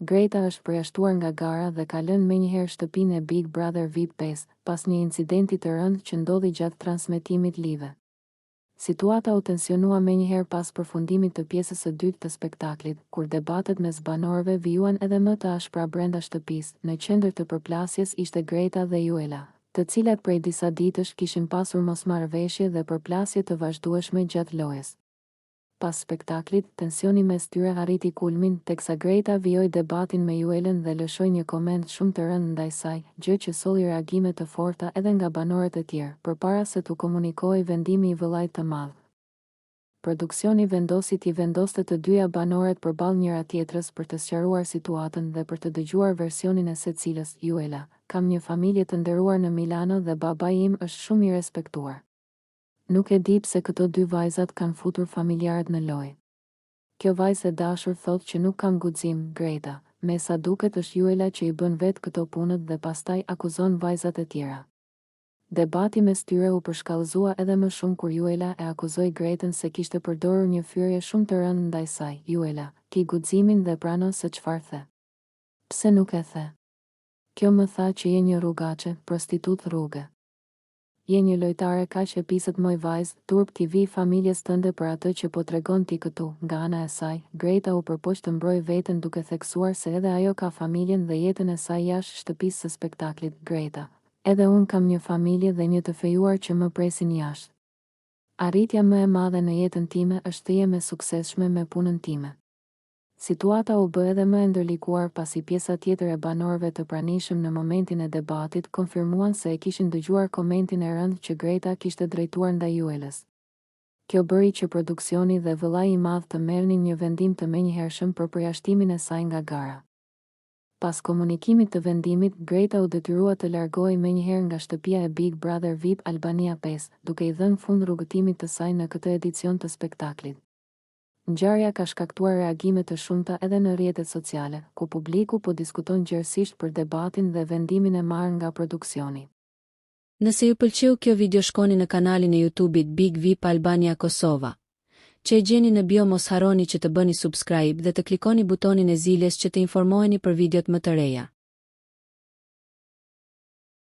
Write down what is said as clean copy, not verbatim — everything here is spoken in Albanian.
Greta është përjashtuar nga gara dhe ka lënë menjëherë shtëpinë e Big Brother VIP 5, pas një incidenti të rëndë që ndodhi gjatë transmetimit live. Situata u tensionua menjëherë pas përfundimit të pjesës së dytë të spektaklit, kur debatet mes banorëve vijuan edhe më të ashpra brenda shtëpisë, në qendër të përplasjes ishte Greta dhe Juela, të cilat prej disa ditësh kishin pasur mosmarrëveshje dhe përplasje të vazhdueshme gjatë lojës. Pas spektaklit, tensioni mes tyre arriti kulmin, teksa Greta vijoi debatin me Juelën dhe lëshoi një koment shumë të rëndë ndaj saj, gjë që solli reagime të forta edhe nga banorët e tjerë, përpara se t'u komunikohej vendimi i vëllait të madh. Produksioni vendosi t'i vendoste të dyja banoret përballë njëra-tjetrës për të sqaruar situatën dhe për të dëgjuar versionin e secilës, Juela, Kam një familje të nderuar në Milano dhe babai im është shumë i respektuar. Nuk e di pse këto dy vajzat kanë futur familjarët në lojë. Kjo vajzë e dashur thotë që nuk kam guxim, Greta, me sa duket është Juela që i bën vetë këto punët dhe pastaj akuzon vajzat e tjera. Debati mes tyre u përshkallëzua edhe më shumë kur Juela e akuzoi Gretën se kishte përdorur një fyerje shumë të rëndë ndaj saj, Juela, ki guximin dhe prano se çfarë the. Pse nuk e the? Kjo më tha që je një rrugaçe, prostitutë rruge. Je një lojtare kaq e pisët moj vajzë, turp t'i vijë familjes tënde për atë që po tregon ti këtu, nga ana e saj, Greta u përpoq të mbrojë veten duke theksuar se edhe ajo ka familjen dhe jetën e saj jashtë shtëpisë së spektaklit, Greta, Edhe unë kam një familje dhe një të fejuar që më presin jashtë. Arritja më e madhe në jetën time është të jem e suksesshme me punën time. Situata u bë edhe më e ndërlikuar pasi pjesa tjetër e banorëve të pranishëm në momentin e debatit konfirmuan se e kishin dëgjuar komentin e rëndë që Greta kishte drejtuar ndaj Juelës. Kjo bëri që produksioni dhe vëllai i madh të merrnin një vendim të menjëhershëm për përjashtimin e saj nga gara. Pas komunikimit të vendimit, Greta u detyrua të largohej menjëherë nga shtëpia e Big Brother VIP Albania 5, duke i dhënë fund rrugëtimit të saj në këtë edicion të spektaklit. Ngjarja ka shkaktuar reagime të shumta edhe në rrjetet sociale, ku publiku po diskuton gjerësisht për debatin dhe vendimin e marrë nga produksioni. Nëse ju pëlqeu kjo video shkoni në kanalin e YouTube-it Big Vip Albania Kosova, që e gjeni në bio mos harroni që të bëni subscribe dhe të klikoni butonin e ziles që të informoheni për videot më të reja.